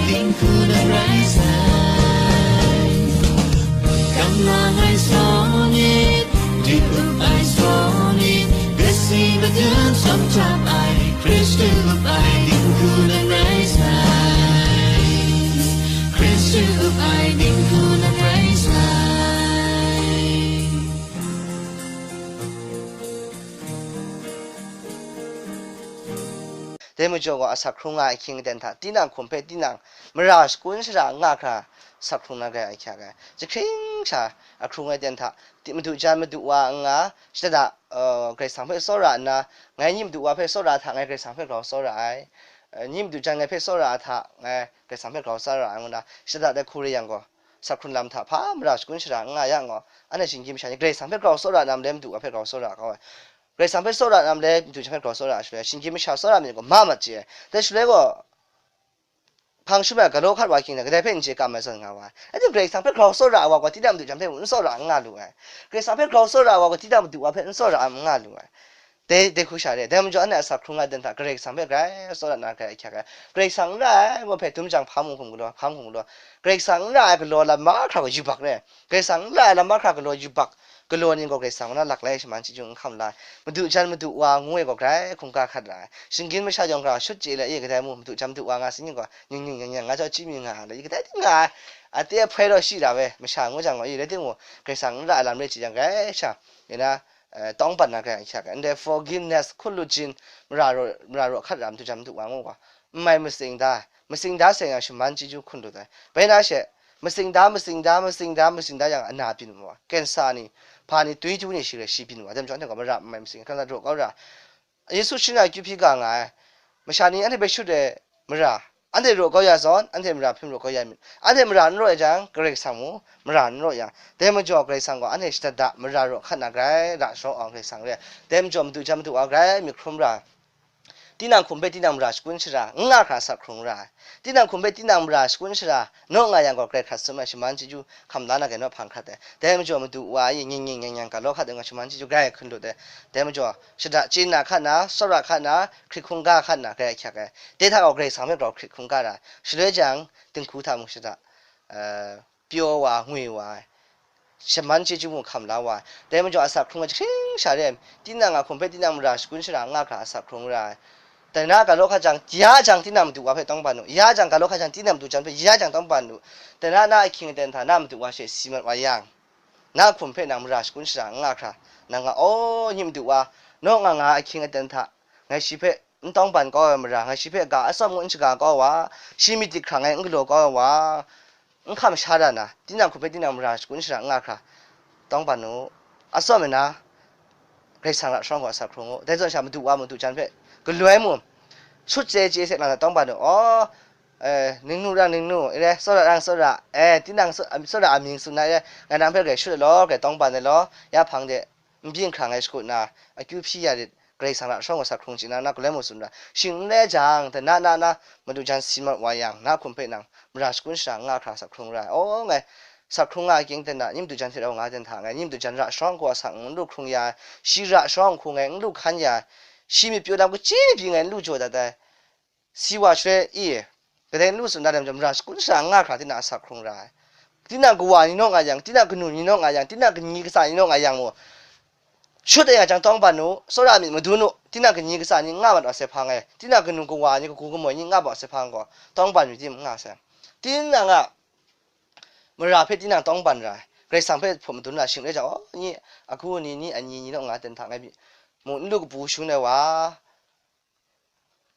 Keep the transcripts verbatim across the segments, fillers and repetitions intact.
Dinghku nan rai sai. Kam lang ai saw nit, dip up ai saw nit, gasi madan sam tap ai, Hkristu up ai dinghku nan rai sai. Hkristu up ai dinghku nan rai sai. Dai majaw gaw, asak hkrung nga ai ahkying aten hta, tinang hkum hpe tinang mara shakun shara n nga hkra, asak hkrung na grai ahkyak ai. Jahkring sha ahkrung ai aten hta, ti-, madu jan madu wa n nga, shada, uh, Karai Kasang hpe tsawra nna, ngai nyi madu wa hpe tsawra hta, ngai Karai Kasang hpe grau tsawra ai, uh, nyi madu jan ngai hpe tsawra hta, ngai Karai Kasang hpe grau tsawra ai, ngu nna, shada dai hku re yang gaw, asak hkrung lam hta hpa mara shakun shara n nga yang gaw, anhte shinggyim masha ni Karai Kasang hpe grau tsawra nna, malai madu wa hpe grau tsawra kau ai. Karai Kasang hpe tsawra nna, malai madu jan hpe grau tsawra ai shaloi, shinggyim masha tsawra myit gaw, ma mat chye ai. Dai shaloi gaw, hpang shum ai galaw hkat wa hkying na, kadai hpe n chye kam ai zawn nga wa ai. Rai timung, Karai Kasang hpe grau tsawra ai wa gaw, tinang madu jan hpe mung n tsawra n nga lu ai. Karai Kasang hpe grau tsawra ai wa gaw, tinang madu wa hpe n tsawra n nga lu ai. Dai, dai hku sha re, dai majaw anhte asak hkrung ai aten hta, Karai Kasang hpe grai tsawra nna grai ahkyak ai. Karai Kasang n ra ai, ngu hpe dum jang, hpa mung hkum galaw, hpa mung hkum galaw, Karai Kasang n ra ai galaw lam mahkra gaw yubak re. Karai Kasang n ra ai lam mahkra galaw yubak, galaw ni gaw Karai Kasang kaw na laklai shaman chyeju n hkam la ai. Madu jan madu wa ngu ai gaw grai hkungga hkat ra ai. Shinggyim masha yawng hkra shut chye let, e, kadai mu, madu jan madu wa nga sai ni gaw, ning ning yang yang nga jau chyi mi nga ai, e, kadai ting nga ai. Ate ahpoi raw shi ra we, masha ngu jang gaw, e, rai timung, Karai Kasang n ra ai lam rai chye jang, grai sha, e na, eh, tawngban na grai ahkyak ai. Ndai forgiveness, hkut lu jin, mara raw, mara raw hkat ra, madu jan madu wa ngu gaw, n mai matsing da, matsing da sai nga shaman chyeju hkun lut ai. Bai na she, matsing da, matsing da, matsing da, matsing da yang ana byin wa, kensa ni, hpa ni, twi tu ni shi rai shi byin wa, dai majaw anhte gaw mara n mai matsing, hkran dat raw kau ra. Yesu shi na akyu hpyi ga nga ai, masha ni anhte hpe shut ai mara, anhte raw kau ya zawn, anhte mara hpe mung raw kau ya myit. Anhte mara n raw ai jang, Karai Kasang mung mara n raw yang, dai majaw Karai Kasang gaw anhte shada da mara raw hkat na grai ra sharawng ai Karai Kasang re ai. Dai majaw madu jan madu wa grai myit hkrum ra, tinang hkum hpe tinang mara shakun shara n nga hkra asak hkrung ra ai. Tinang hkum hpe tinang mara shakun shara naw nga yang gaw, grai hkrat tsun ai shaman chyeju hkam la na grai naw hpang hkrat ai. Dai majaw madu wa e, nying nying nyang nyang galaw hkat ai nga, shaman chyeju grai hkun lut ai. Dai majaw shada chye na hkat na, tsawra hkat na, hkrit hkungga hkat na, grai ahkyak ai. Dai hta gaw Karai Kasang hpe grau hkrit hkungga ra ai. Shaloi jang, dinghku hta mung shada, eh, pyaw wa, ngwi wa ai, shaman chyeju mung hkam la wa ai. Dai majaw asak hkrung ai jahkring sha re ai, tinang a hkum hpe tinang mara shakun shara n nga hkra asak hkrung ra ai. Dai na galaw hkat jang, ya jang tinang madu wa hpe tawngban u, ya jang galaw hkat jang, tinang madu jan hpe ya jang tawngban u. Dai na, na ahkying aten hta na madu wa she si mat wa yang, na hkum hpe nang mara shakun shara n nga hkra, nang nga, aw, nyi madu wa, naw nga nga ai ahkying aten hta, ngai shi hpe n tawngban kau ai mara, ngai shi hpe ga atsawm ngu n shaga kau wa, shi myit dik hkra ngai n galaw kau ai wa, n hkam sha ra na, tinang hkum hpe tinang mara shakun shara n nga hkra, tawngban u, atsawm ai na, Karai Kasang ra sharawng gaw asak hkrung u. Dai zawn sha madu wa madu jan hpe galoi mu, shut chye chye se lang na tawngban u, aw, eh, ningnu rang ningnu, e re, tsawra rang tsawra, eh, tinang tsaw-, tsawra amying tsun na, e re, ngai nang hpe grai shut ai law, grai tawngban ai law, ya hpang de, n byin hkra ngai shakut na, akyu hpyi ya rit, Karai Kasang ra sharawng gaw asak hkrung chye na, na galoi mu tsun ra. Shing n rai jang, dai na, na, na, madu jan si mat wa yang, na hkum hpe nang mara shakun shara n nga hkra asak hkrung ra ai. Aw, ngai asak hkrung nga ai ahkying aten hta, nyi madu jan hte rau nga ai aten hta, ngai nyi madu jan ra sharawng gaw asak n lu hkrung ya ai, shi ra sharawng hku ngai n lu hkan ya ai, shi myit pyaw lam kaji pyi ngai n lu jaw dat ai. Si wa shaloi e, kadai n lu tsun da ai majaw, mara shakun shara n nga hkra tinang asak hkrung ra ai. Tinang kawa ni naw nga yang, tinang kanu ni naw nga yang, tinang kanyi katsa ni naw nga yang mung, shut ai nga jang tawngban u, tsawra myit madun u, tinang kanyi katsa ni n nga mat wa sai hpang e, tinang kanu kawa ni, kagu kamoi ni n nga mat wa sai hpang gaw, tawngban myit tim n nga sai. Tinang a mara hpe tinang tawngban ra ai, Karai Kasang hpe hpaw madun na shing rai jang, aw, ni agu ni, ni anyi ni naw nga ai aten hta ngai mung n lu kabu shun ai wa,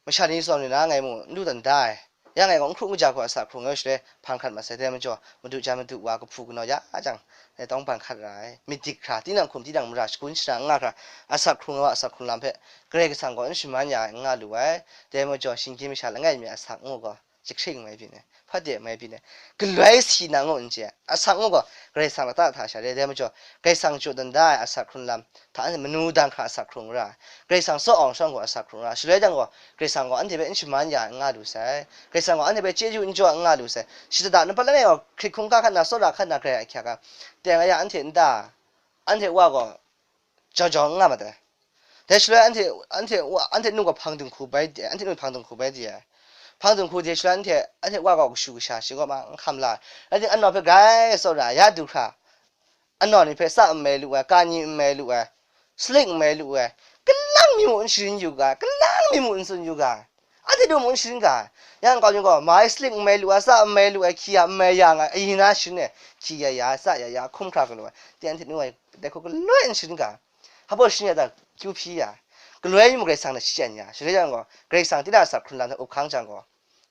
masha ni tsawm ni na ngai mung n lu dan da ai. Ya ngai gaw n hkru n kaja hku asak hkrung ai shaloi hpang hkrat mat sai, dai majaw madu jan madu wa kahpu kanaw ya jang, ngai tawngban hkat ra ai. Myit dik hkra, tinang hkum tinang mara shakun shara n nga hkra, asak hkrung ai wa asak hkrung lam hpe Karai Kasang gaw n shaman ya ai, n nga lu ai. Dai majaw shinggyim masha langai mi a asak ngu gaw jahkring mai byin ai, hpa de mai byin ai, galoi si na ngu n chye ai, asak ngu gaw Karai Kasang lata hta sha re ai. Dai majaw, Karai Kasang jaw dan da ai asak hkrung lam hta anhte manu dan hkra asak hkrung ra ai. Karai Kasang tsaw awng sharawng gaw asak hkrung ra ai. Shaloi jang gaw, Karai Kasang gaw anhte hpe n shaman ya ai n nga lu sai. Karai Kasang gaw anhte hpe chyeju n jaw ai n nga lu sai. Shada da nhtawm langai gaw hkrit hkungga hkat na, tsawra hkat na grai ahkyak ai. Teng a ya anhte nta, anhte wa gaw jau jau n nga mat ai. Dai shaloi anhte, anhte wa, anhte nu gaw hpang dinghku bai di ai, anhte nu hpang dinghku bai di ai. Hpang dinghku de shaloi anhte, anhte wa gaw kashu kasha shi kaw ma n hkam la. Rai timung, anaw hpe grai tsawra ai, ya du hkra, anaw ni hpe tsa nme lu ai, kani nme lu ai, salik nme lu ai, kalang mi mung n sharin yu ga, kalang mi mung n tsun yu ga, anhte du mung n sharin ga. Ya nkau mi gaw, mai salik nme lu ai, tsa nme lu ai, hkyi ya nme ya nga, ayin na sharin ai, hkyi ya ya, tsa ya ya, hkum hkra galaw ai, teng hte nu ai, dai hku galoi n sharin ga. Hpa baw sharin ya ta, kyu hpyi ya, galoi mi mung Karai Kasang hte shachyen ya, shaloi jang gaw, Karai Kasang tinang a sak hkrung lam hta up hkang jang gaw,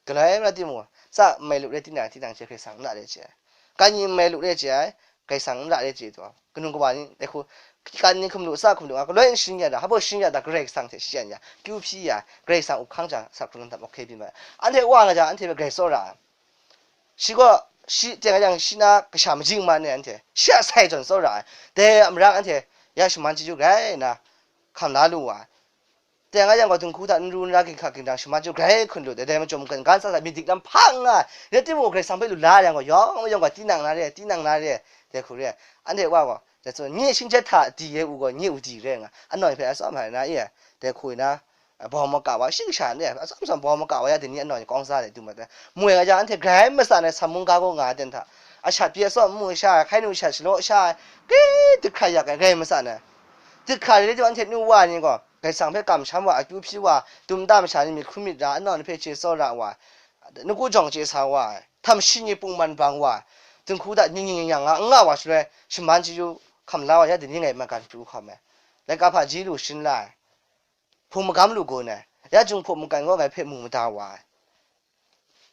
galoi rai timung, tsa nme lu re tinang, tinang hte Karai Kasang n ra re chye ai. Kani nme lu re chye ai, Karai Kasang n ra re chye ai taw, kanu kawa ni, dai hku, kan ni hkum lu, tsa hkum lu nga, galoi n sharin ya ta, hpa baw sharin ya ta, Karai Kasang hte shachyen ya, kyu hpyi ya, Karai Kasang up hkang jang, sak hkrung lam hta mawhke byin ma ai. Anhte wa nga jang, anhte hpe grai tsawra ai. Shi gaw, shi teng a yang, shi na kasha majing man ai anhte, shi a sai zawn tsawra ai. Dai a mara anhte, ya shaman chyeju grai nna hkam la lu wa ai. Teng a yang gaw, dinghku hta n ru n ra, ginhka ginrang shaman chyeju grai hkun lut ai. Dai majaw, mungkan ga ntsa hta myit dik lam hpa n nga ai. Rai timung, Karai Kasang hpe lu la yang gaw, yawng mayawng gaw, tinang na re, tinang na re, dai hku re ai. Anhte wa gaw, dai tsun, nye shinggyet hta di ai u gaw, nye u di re nga, anaw hpe atsawm ai na, e, dai hku na, bawng maka wa, shing sha ni, atsawm atsawm bawng maka wa, ya dai ni anaw ni kawng za de du mat ai. Mu ai nga jang, anhte grai matsan ai, sa mung ga gaw nga ai ten hta, a shat pyi atsawm mu sha ai, hkai nu shat shalaw sha ai, grai dik hkra yak ai, grai matsan ai. Dik hkra re le, anhte nu wa ni gaw, Karai Kasang hpe kamsham wa, akyu hpyi wa, dum nta masha ni myit hkrum myit ra, anaw ni hpe chye tsawra wa, ngu jawng chye sa wa ai, htam shi ni pungman bang wa ai, dinghku hta ning ning yang yang nga, n nga wa shaloi, shaman chyeju hkam la wa, ya dai ni ngai magan pru hkawm ai. Laika hpaji lu sharin la ai. Hpung magam lu gun ai, ya Jinghpaw mungkan gaw ngai hpe mu mada wa ai.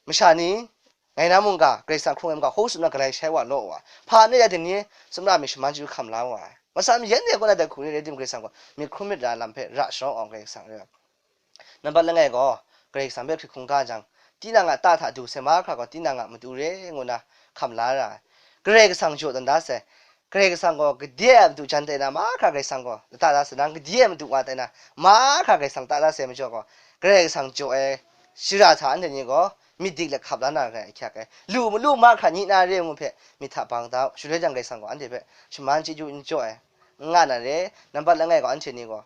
Masha ni, ngai na mungga, Karai Kasang hkrung ai mungga, hkaw tsun na galai shai wa law wa ai. Hpa nna ya dai ni, sumra myit shaman chyeju hkam la wa ai. Matsan mayan ni kaw na dai hku ni rai timung, Karai Kasang gaw myit hkrum myit ra lam hpe ra sharawng awng Karai Kasang re ai. Nambat langai gaw, Karai Kasang hpe hkrit hkungga jang, tinang a ta hta du sai mahkra gaw, tinang a matu re ngu na hkam la ra ai. Karai Kasang jaw dan da sai, Karai Kasang gaw gade ai matu jan tai na mahkra Karai Kasang gaw lata da sai, nang gade ai matu wa tai na mahkra Karai Kasang ta da sai majaw gaw, Karai Kasang jaw ai shara hta anhte ni gaw myit dik let hkap la na rai ahkyak ai. Lu malu mahkra ni na re ngu hpe myit hta bang da u, shaloi jang Karai Kasang gaw anhte hpe shaman chyeju n jaw ai, n nga na re. Nambat langai gaw, anhte ni gaw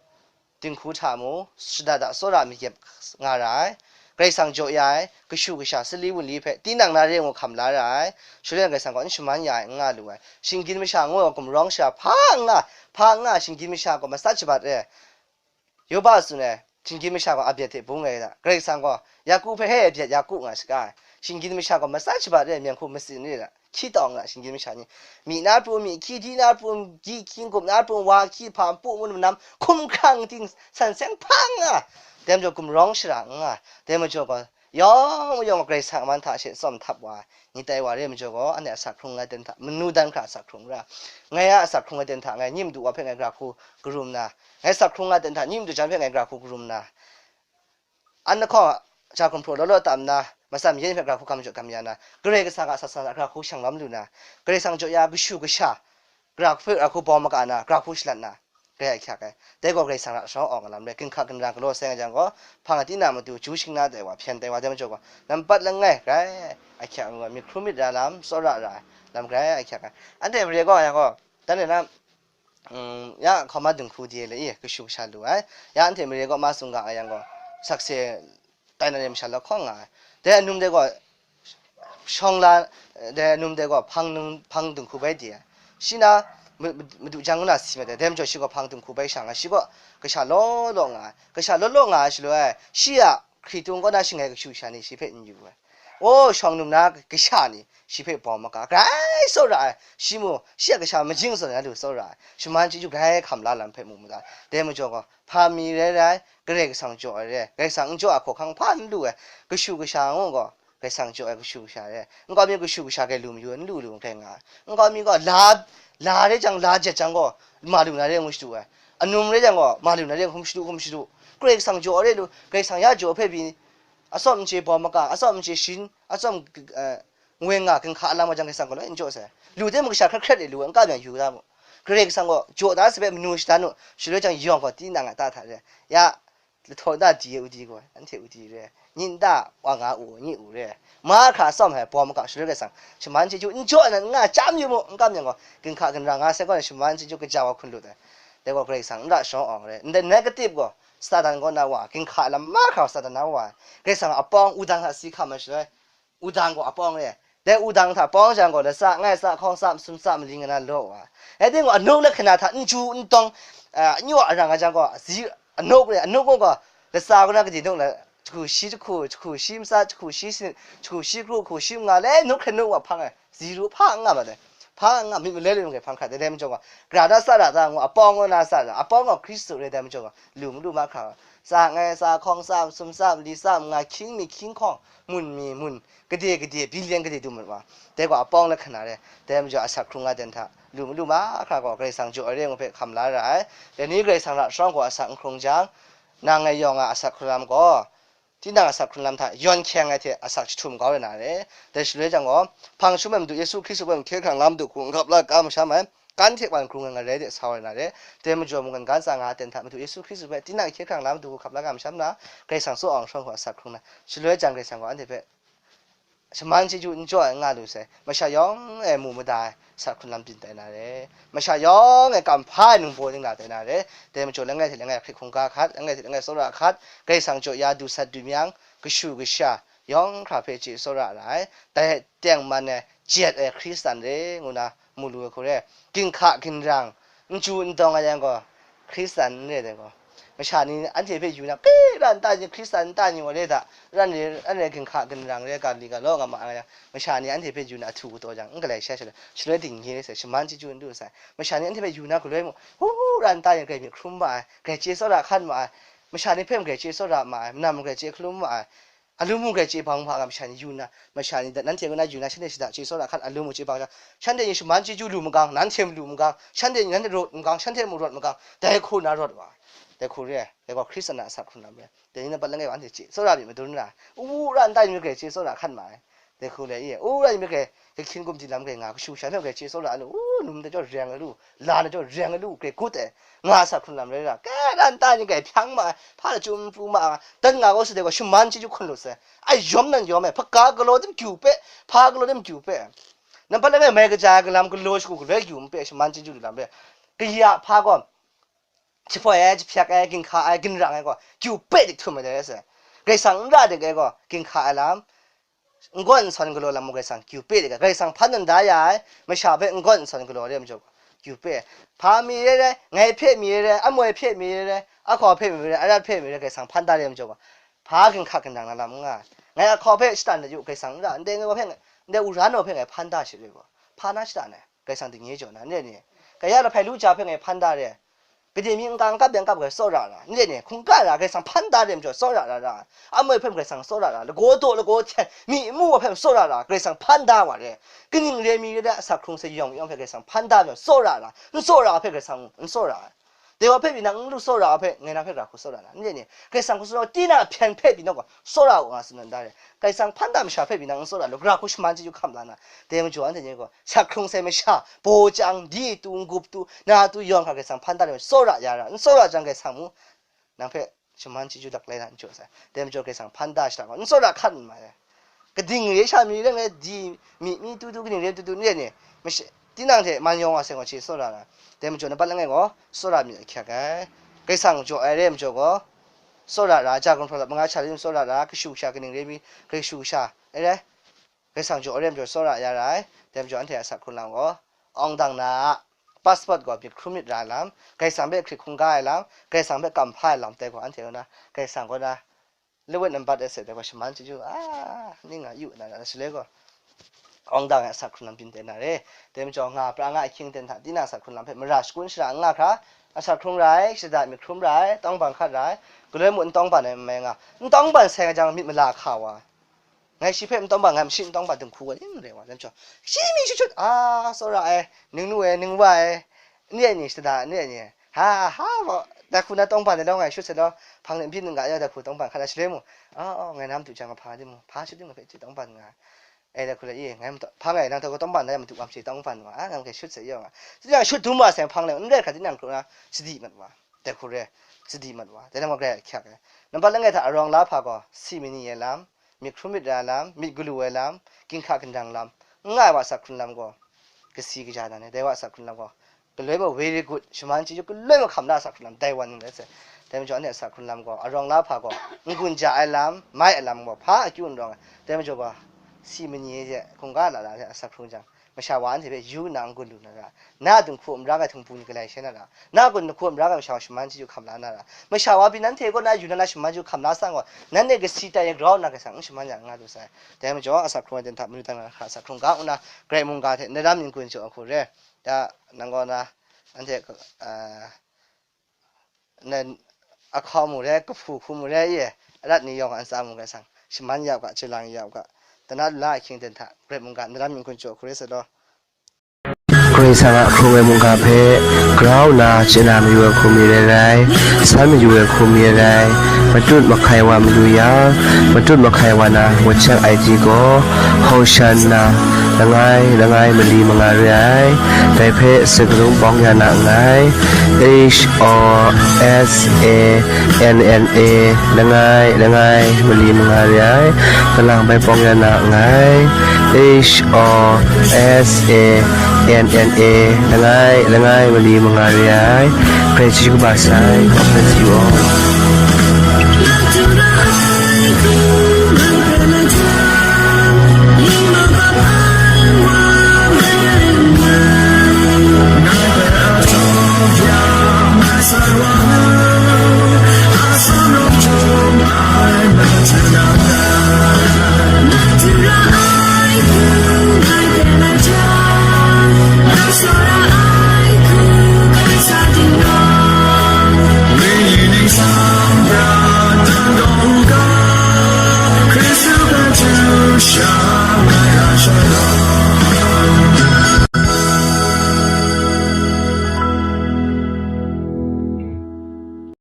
dinghku hta mu, shada da tsawra myit kyep nga ra ai. Karai Kasang jaw ya ai, kashu kasha, sali wunli hpe tinang na re ngu hkam la ra ai. Shaloi Karai Kasang gaw n shaman ya ai, n nga lu ai. Shinggyim masha ngu ai gumrawng shara hpa n nga, hpa n nga, shinggyim masha gaw matsat shabat re ai. Yoba tsun ai, shinggyim masha gaw a byet hte bung ai da. Karai Kasang gaw Yaku hpe, he, byet Yaku nga shaga ai. Shinggyim masha gaw matsat shabat re ai, myen hku matsin re ai da. Hkyi tawng nga, shinggyim masha ni, myi na pru, myi hkyi, di na pru, di hkyi, n-gup na pru, wa hkyi, hpa npu, ngu nam, hkum hkrang ting, san seng hpa n nga, dai majaw gumrawng shara n nga, dai majaw gaw, yawng mayawng Karai Kasang a man hta she tsawm htap wa ai, ni tai wa re ai majaw gaw, anhte a sak hkrung ai ten hta, manu dan hkra a sak hkrung ra, ngai a sak hkrung ai ten hta, ngai nyi madu wa hpe ngai gara hku karum na, ngai sak hkrung ai ten hta, nyi madu jan hpe ngai gara hku karum na, an lahkawng a ja gumhpraw law law tam nna, matsan mayan hpe gara hku kam jaw kam ya na, Karai Kasang a asak san a gara hku shang lawm lu na, Karai Kasang jaw ya kashu kasha, gara hku hpe gara hku bawng maka na, gara hku shalat na, grai ahkyak ai. Dai gaw Karai Kasang ra sharawng awng a lam rai, ginhka ginra galaw sai nga jang gaw, hpang a tinang matu, ju shing na tai wa, hpyen tai wa, dai majaw gaw, nambat langai grai ahkyak ai, myit hkrum myit ra lam, tsawra ra ai lam grai ahkyak ai. Anhte mare gaw, ya gaw, dan e na, mm, ya hkawm a dinghku de le i, kashu kasha lu ai. Ya anhte mare gaw ma tsun ga ai yang gaw, sakse tai na re masha lahkawng nga ai. Dai anum dai gaw, shawng la, dai anum dai gaw, hpang nung, hpang dinghku bai de ai. Shi na, ma-, ma-, madu jang ngu na si mat ai. Dai majaw shi gaw hpang dinghku bai sha nga ai. Shi gaw kasha law law nga ai. Kasha law law nga ai shaloi, shi a hkritung kaw na shangai kashu kasha ni shi hpe n yu ai. O, shawng num na kasha ni shi hpe bawng maka, grai tsawra ai, shi mu, shi a kasha majing zawn na lu tsawra ai, shaman chyeju grai hkam la lam hpe mu mada. Dai majaw gaw, hpa mi rai rai, Karai Kasang jaw ai re, Karai Kasang n jaw ai hkawhkang hpa n lu ai, kashu kasha ngu gaw, Karai Kasang jaw ai kashu kasha re, nkau mi kashu kasha grai lu mayu ai, n lu lu n rai nga ai, nkau mi gaw la, la re jang, la jet jang gaw, ma lu na re ngu shadu ai, anum re jang gaw, ma lu na re hkum shadu, hkum shadu, Karai Kasang jaw ai re lu, Karai Kasang ya jaw hpe pyi, atsawm n chye bawng maka, atsawm n chye shin, atsawm, eh, ngweng nga, ginhka alam wa jang Karai Kasang gaw loi n jaw sai. Lu de mung kasha hkret hkret e lu, n kam yang yu da mu. Karai Kasang gaw jaw da sape manu shadan u, shaloi jang yawng gaw tinang a ta hta re. Ya, lahtaw nta di e u di gaw, anhte u di re. Nyi nta wa nga u, nyi u re. Mahkra atsawm ai bawng maka, shaloi Karai Kasang shaman chyeju n jaw ai nan n nga chyam yu mu, n kam yang gaw, ginhka ginra nga sai gaw, shaman chyeju kaja wa hkun lut ai. Dai gaw Karai Kasang n ra shawng awng re. Ndai negative gaw, Satan kaw na wa, ginhka lam mahkra Satan na wa, Karai Kasang a pawng wudang hta si hkam ai shaloi, wudang gaw a pawng re. Dai wudang hta pawng jang gaw, latsa, ngaitsa, hkawngsa, masumsa, mali nga na law wa. Dai ting gaw, anuk lahkana hta n ju n tawng, a, n yaw arang ai jang gaw, zi, anuk re, anuk gaw, latsa kaw na gade nuk la, jahku shi jahku, jahku shi matsa, jahku shi sin, jahku shi kru, jahku shi manga, le nuk hkra nuk wa hpang ai. Zero hpa n nga ma dai. Hpa n nga, myit maloi loi mung hpang hkrat dai, dai majaw gaw, gara na sa ra ta ngu, apawng ngu na sa ra, apawng gaw Hkristu re dai majaw gaw, lu malu mahkra, tsa ngai tsa, hkawng tsa, sum tsa, mali tsa, manga hkying mi hkying hkawng, mun mi mun, gade gade, billion gade du mat wa. Dai gaw apawng lahkana re, dai majaw asak hkrung nga ten hta, lu malu mahkra gaw Karai Kasang jaw ai re ngu hpe hkam la ra ai. Dai ni Karai Kasang ra shawng gaw asak n hkrung jang, nang ngai yawng a asak hkrung lam gaw, tinang asak hkrung lam hta yawn hkyeng ai hte asak jahtum kau ai na re. Dai shaloi jang gaw, hpang jahtum ai Madu Yesu Hkristu hpe hkye hkrang la Madu hku n hkap la ka masham ai, kan hte wan hkrung ai ngarai de sa ai na re. Dai majaw mungkan kan tsa nga ten hta Madu Yesu Hkristu hpe tinang hkye hkrang la Madu hku hkap la ka masham na, Karai Kasang tsaw awng shawng hku asak hkrung na, shaloi jang Karai Kasang gaw anhte hpe shaman chyeju n jaw ai n nga lu sai, masha yawng e mu mada ai, sa hkrun lam byin tai na re, masha yawng e kamhpa ai ningbaw ningla tai na re, dai majaw langai hte langai hkrit hkungga hkat, langai hte langai tsawra hkat, Karai Kasang jaw ya du sat du myang, kashu kasha, yawng hkra hpe chye tsawra ra ai, dai tengman e jet ai Hkristan re, ngu na mu lu ai hku re, ginhka ginrang, n chyu n dawng ai yang gaw, Hkristan n re dai gaw, masha ni anhte hpe yu na, kre ra nta ni, Hkristan nta ni wa re da, ran re, ran re ginhka ginrang re, ga li ga law nga ma ai yang, masha ni anhte hpe yu na ahtu kataw jang, n galai sha sha, shaloi dingye sai, shaman chyeju n du sai, masha ni anhte hpe yu na galoi mung, hu hu ra nta ni, grai myit hkrum ma ai, grai chye tsawra hkan ma ai, masha ni hpe mung grai chye tsawra ma ai, manam mung grai chye hkalum ma ai, alu mung grai chye bang hpa nga masha ni yu na, masha ni nanhte kaw na yu na, shanhte shada chye tsawra hkan alu mung chye bang jang, shanhte ni shaman chyeju lu magang, nanhte mung lu magang, shanhte ni nanhte rawt magang, shanhte mung rawt magang, dai hku na rawt wa, dai hku re ai, dai gaw Hkristan a asak hkrun lam re ai. Dai ni nampat langai wa anhte chye tsawra myit madun ra ai. U ra nta ni myit grai chye tsawra hkan ma ai. Dai hku le i, u ra ni myit grai gahkyin gumdi lam grai nga, kashu kasha hpe grai chye tsawra ai lu, u, num dai jaw reng ai lu, la dai jaw reng ai lu, grai gut ai, nga sa hkrun lam rai ra, kre ra nta ni grai hpyang ma ai, hpa lachyum pru ma ai, dan nga gaw sa dai gaw shaman chyeju hkun lut sai. Ai yawm nan yawm ai, hpaga galaw tim kyu pe, hpa galaw tim kyu pe. Nampat langai mai kaja ai galam galaw shagu galoi kyu n pe, shaman chyeju lu lam re. Kaya hpa gaw, jahpoi ai, jahpyak ai, ginhka ai, ginrang ai gaw, kyu pe dik htum ai dai sai. Karai Kasang n ra dik ai gaw, ginhka ai lam, n gawn n sawn galaw lam mung Karai Kasang kyu pe dik ai, Karai Kasang hpan dan da ya ai, masha hpe n gawn n sawn galaw re ai majaw gaw, kyu pe ai. Hpa mi re re, ngai hpe mi re re, amoi hpe mi re re, ahkau hpe mi re re, arat hpe mi re re, Karai Kasang hpan da re ai majaw gaw, hpa ginhka ginrang na lam n nga ai. Ngai ahkau hpe shatan na yu, Karai Kasang n ra, ndai ngai wa hpe, ndai wara naw hpe ngai hpan da shi re gaw, hpa na shatan ai. Karai Kasang dingye jaw na, n re ni? Kaya lahpai lu ja hpe ngai hpan da re. Gade mi n-ga n-gap yang kap ai, tsawra ra, n re ni? Hkungga ra, Karai Kasang hpan da re majaw, tsawra ra ra. Amoi hpe Karai Kasang tsawra ra, lagaw daw lagaw hten, myi n mu wa hpe tsawra ra, Karai Kasang hpan da wa re. Kaning re mi re de, asak hkrung sai yawng yawng hpe Karai Kasang hpan da majaw, tsawra ra, n tsawra hpe Karai Kasang n tsawra ai. Dai wa hpe pyi nang n lu tsawra hpe, ngai nang hpe gara hku tsawra na, n re ni? Karai Kasang hku tsawra, tinang a hpyen hpe pyi nang gaw tsawra u nga tsun dan da re. Karai Kasang hpan da masha hpe pyi nang n tsawra lu, gara hku shaman chyeju hkam la na, dai majaw anhte ni gaw, sak hkrung sai masha, baw chyang, di tu, n-gup tu, na tu, yawng hkra Karai Kasang hpan da re, tsawra ya ra, n tsawra jang Karai Kasang mu, nang hpe shaman chyeju daklai na n jaw sai. Dai majaw Karai Kasang hpan da shada gaw, n tsawra hkan n mai ai. Kading re sha mi rai ngai, di, myi mi tu tu, kading re tu tu, n re ni? Mash-, tinang hte man yawng wa seng gaw, shi tsawra na. Dai majaw nampat langai gaw, tsawra myit ahkyak ai. Karai Kasang jaw ai re ai majaw gaw, tsawra ra, ja gun hpraw lat manga sha lim tsawra ra, kashu kasha kaning re mi, kashu kasha, ai re, Karai Kasang jaw ai re ai majaw tsawra ya ra ai. Dai majaw anhte a sak hkrun lam gaw, awng dang na a passport gaw myit hkrum myit ra ai lam, Karai Kasang hpe hkrit hkungga ai lam, Karai Kasang hpe kamhpa ai lam, dai gaw anhte kaw na, Karai Kasang kaw na, lawet nampat ai se, dai gaw shaman chyeju, a, ning a yu na, na shaloi gaw, awng dang ai asak hkrun lam byin tai na re. Dai majaw, nga pra nga ahkying ten hta, tinang asak hkrun lam hpe mara shagun shara n nga hkra, asak hkrung ra ai, shada myit hkrum ra ai, tawngban hkat ra ai, galoi mung n tawngban ai n mai nga, n tawngban sai nga jang myit mala hka wa, ngai shi hpe n tawngban, ngai mashi n tawngban dinghku wa ning rai wa, dai majaw, shi mi shut shut, a, tsawra ai, ning nu ai, ning wa ai, n re ni, shada n re ni, ha, ha, gaw, dai hku na tawngban ai law, ngai shut sai law, hpang de n byin n ga ya, dai hku tawngban hkat ai shaloi mung, a, a, ngai na matu jang, hpa di mung, hpa shut di mung hpe chye tawngban nga ai. E, dai hku la i, ngai matu, hpa ngai nang hta gaw tawngban da ai matu wa, hpe chye tawngban wa, a, ngai hpe shut sai yaw nga. Tinang shut dum wa sai, hpang le, n rai hkra tinang hkru na, sadi mat wa, dai hku re, sadi mat wa, dai lam gaw grai ahkyak ai. Nampat langai hta arawng la hpa gaw, si mani ai lam, myit hkrum myit ra ai lam, myit galu ai lam, ginhka ginrang lam, n nga ai wa asak hkrun lam gaw, kasi kaja nan ai, dai wa asak hkrun lam gaw, Galoi mung very good, shaman chyeju galoi mung hkam la asak hkrung lam dai wan ning rai sai. Dai majaw anhte asak hkrung lam gaw, arawng la hpa gaw, n-gun ja ai lam, mai ai lam gaw, hpa akyu n rawng ai. Dai majaw gaw, si mani hte hkungga la la hte asak hkrung jang, masha wa anhte hpe yu nna n-gun lu na ra, na dinghku n ra ai htingbu ni galai shai na ra, na gun dinghku n ra ai masha wa shaman chyeju hkam la na ra, masha wa pyi nanhte kaw na yu na na shaman chyeju hkam la sang gaw, nanhte kasi tai ai grau nna Karai Kasang n shaman ya nga lu sai. Dai majaw, asak hkrung ai ten hta manu dan na hkra asak hkrung ga nna, Karai mungga hte, Naram Ning Gun Chyaw a hku re, da, nang gaw na, anhte, ah, na, ahkau mu re, kahpu hku mu re, ye, arat ni yawng a ntsa mu ga sang, shaman ya u ga, chyalang ya u ga, dana la ahkying ten hta, Karai mungga, Naram Ning Gun Chyaw a hku re sa law. Karai Kasang a hkrung ai mungga hpe grau nna chye na mayu ai hku mi rai rai, san mayu ai hku mi rai rai, matut mahkai wa mayu yang, matut mahkai wa na WhatsApp I D gaw, Hosanna, langai, langai mali manga re ai. Dai hpe sakarung pawng ya na nngai. H O S A N N A, langai, langai mali manga re ai. Kalang bai pawng ya na nngai. H O S A N N A, langai, langai mali manga re ai. Karai chyeju kaba sai. God bless you all.